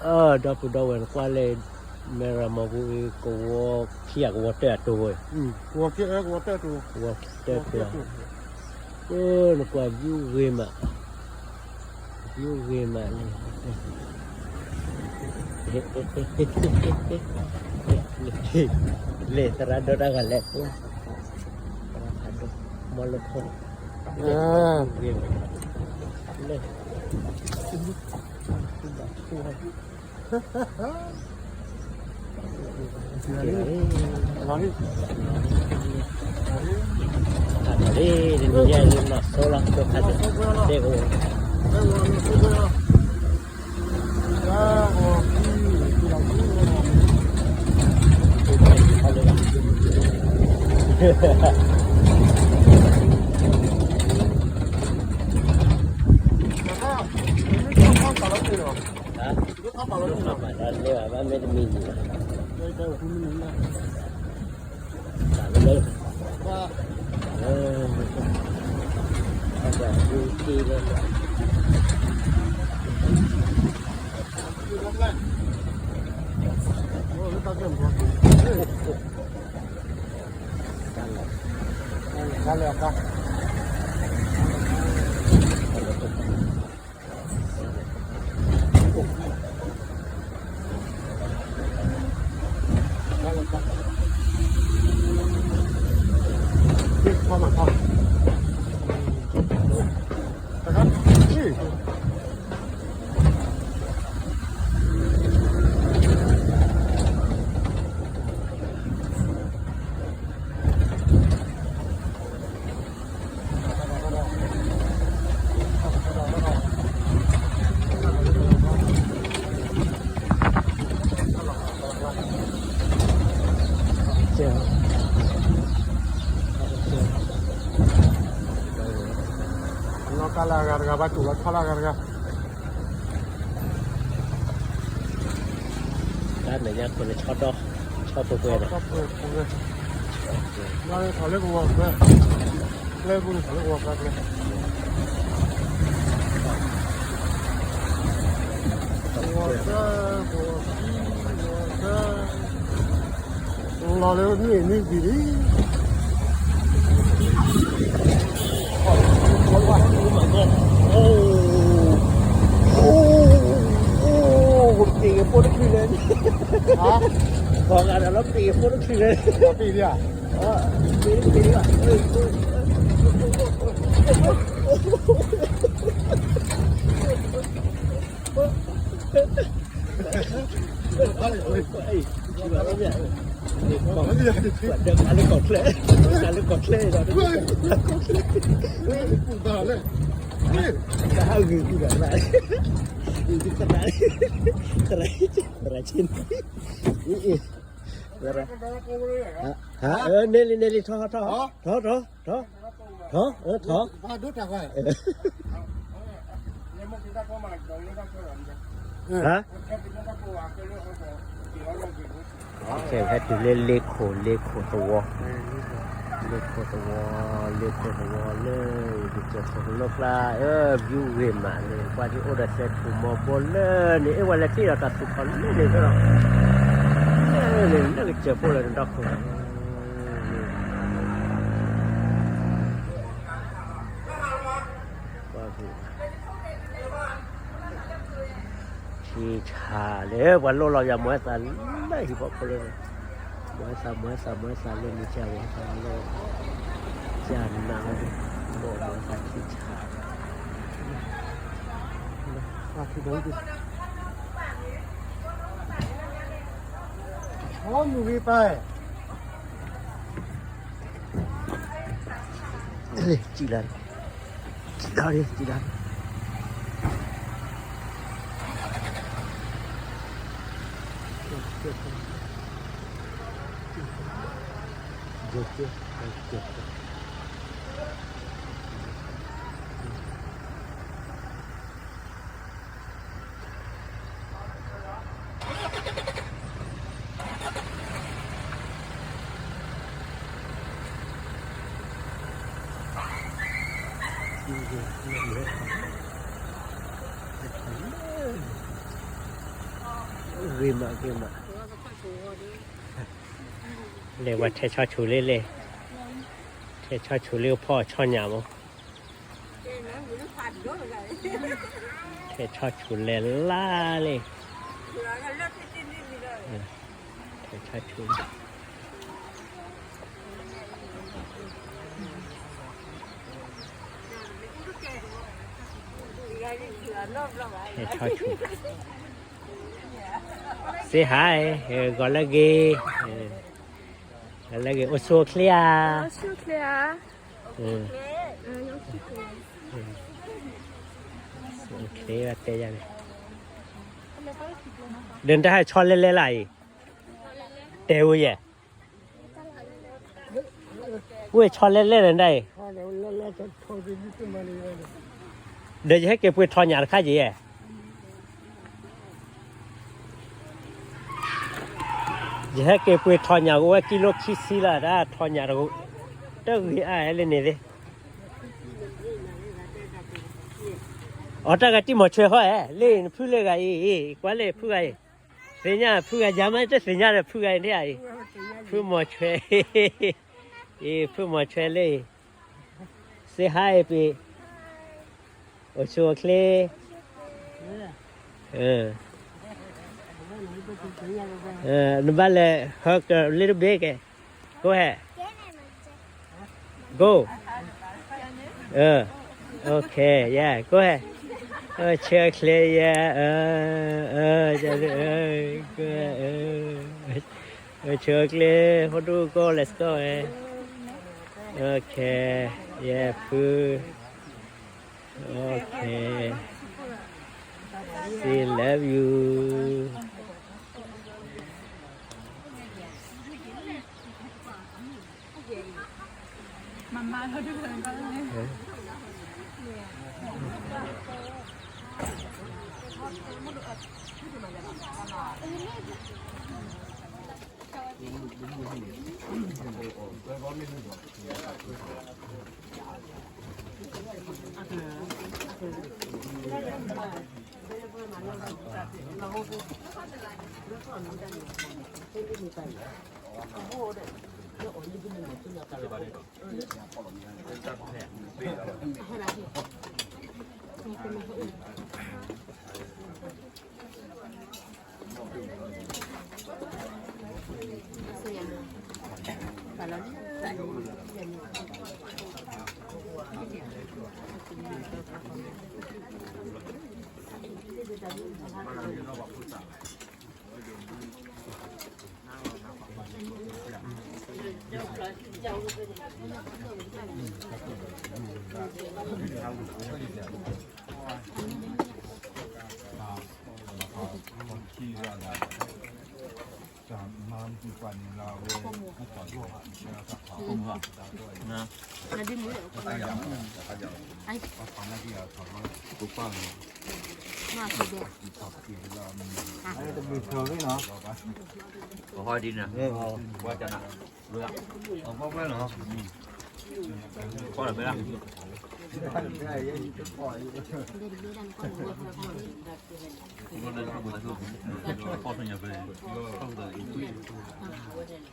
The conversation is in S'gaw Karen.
ဒီပုၢ်ဒီဝဲၢ်နကွၢ်လဲၣ်, မဲရမၤပူၤအံၤ ကဝီၤခံဂၤကဝီၤတၢၢ်အတိၢ်ဝဲ, ကဝီၤခံဂၤကဝီၤတၢၢ်အတိၢ်, ကဝီၤတၢၢ်တိၢ်, နကွၢ် view ဂ့ၤမး, view ဂ့ၤမးန့ၣ်, လဲၤသရၣ်ဒိၣ်တၢ်ဂၤလဲၣ်, သရၣ်ဒိၣ်, မီလၢခိၣ်, ဂ့ၤမး, လဲၤ ဘၣ်မ့ၢ်တမံၤန့ၣ်, ဘၣ်လၢ, ဘၣ်လၢ, လီၤကါလၢအဂၤတဂၤ ဘၣ်တူၢ်လီၤဆီလၢအဂၤတဂၤ တၢ်မဲာ်ညါခိၣ်န့ၣ် ဆီဒီ, ဆီပှဲၤပှဲၤဒီး, ဆီလၢကဝီၤကျဲ, ကျဲပူၤန့ၣ် ဆီလၢကဝီၤကျဲ, ကဝီၤကျဲ, ကဝီၤကျဲ, လီၤလၢနံၣ်နံၣ်ဘံၤလံ. အိၣ်, အိၣ်, အိၣ်, ပ့ၤကဖိတချုးလဲၣ်, ဟါ, ပှၤဂၤဒီးလီၤပ့ၤကဖိတချုးလဲၣ်, ပ့ၤလံဧါ, ပ့ၤ, ပ့ၤလံဧါ. န့ၢ်လံ န့ၢ်လံ, ထီၣ်, ထီၣ်, ထီၣ်, ထီၣ်, ထီၣ်, ထီၣ်, ထီၣ်, ထီၣ်, ထီၣ်. ဟဲတုၤလၢလ့ခိၣ်, လ့ခိၣ်သဝီ, လ့ခိၣ်သဝီ, လ့ခိၣ်သဝီလၢ ယကစၢၢ်ခိၣ်ကလိကျါ, အၢ view ဂ့ၤမးန့ၣ် ပှၤဒ်အိၣ်ဒီးစဲထူၣ်မီၤဘိလၢန့ၣ် အ့ၣ် ဝဲလဲၤထံၣ်ဒီးတၢ်သူၣ်ခီၣ်လၢန့ၣ်ဒီး, လၢန့ၣ် လၢကစၢၢ်ဖိလၢနဒီခိၣ် ထံဆးလၢပှၤလိၣ်လီၤယၤ မၤသးလၢဟံၣ်ဖိဖိလၢ, မၤသး မၤသး မၤသးလၢန့ၣ် ကၢ်ဝဲသးလၢ, ကၢ်နးဝဲ, မၤသးထံဆး, မုၢ်ဂ့ၤပၢ်, စံၣ်လၢ စံၣ်လၢ စံၣ်လၢ Thank you. ဂ့ၤမး ဂ့ၤမး, လဲၤဝဲထဲဆီဆူလ့လဲၣ်, ထဲဆီဆူလ့ကဖီၣ်ဆီညၣ်မး, ထဲဆီဆူလဲၤလါလ့, ထဲဆီဆူ ဆီဆူ, စ့ဟါ, ဂီၤလၢဂ့ၤ, ဂီၤလၢဂ့ၤ အိၣ်ဆူၣ်အိၣ်ချ့ဧါ, အိၣ်ချ့တဲယၤန့ၣ်, ဒီးနတၢ်ဟဲဆီလဲလဲလၢအံၤ, တဲဝဲယဲၢ် ဝဲဆီလဲလဲလၢနတၢ်အံၤ, ဒီးယဟဲက့ၤပှ့ၤထီၣ်ညၣ်တခါက့ၤယဲၢ်, ယဟဲက့ၤပှ့ၤထီၣ်ညၣ်ကဝဲကံလိခံဆံလၢတၢ်ထီၣ်ညၣ်တ, တဂ့ၤအါဟဲလၢန့ၣ်သ့ၣ်, အတၢ်ဂၤတံၢ်မီၤဆွဲဃီဧဲ, လၢနဖုလၢဂၤအံၤ, ကွၢ်လၢဖုဂၤအံၤ, သ့ၣ်ညါဖုဂၤယၤမး တသ့ၣ်ညါဒီးဖုဂၤအံၤန့ၣ်အံၤ, ဖုမီၤဆွဲ, အံၤ ဖုမီၤဆွဲလၢအံၤ, စ့ဟါအံၤပ့ၤ, အိၣ်ဆူၣ်အိၣ်ချ့, နဘၣ်လဲၤ hug a little bit, go ahead, go, okay, yeah, go ahead, အိၣ်ဆူၣ်အိၣ်ချ့ယဲၢ်, အိၣ်ဆူၣ်အိၣ်ချ့, ဖိဒိၣ်ကိး let's go, okay, yeah, ဖု, okay, say love you, ပဟီဒ်န့ၣ်, ပှၤကနၣ်, အဘၣ်ဘၣ်လီၤ, ဖီၣ်လီၤဖဲလၢ, ဖီၣ်လီၤဖဲလၢ, ဖီၣ်လီၤဖဲလၢ,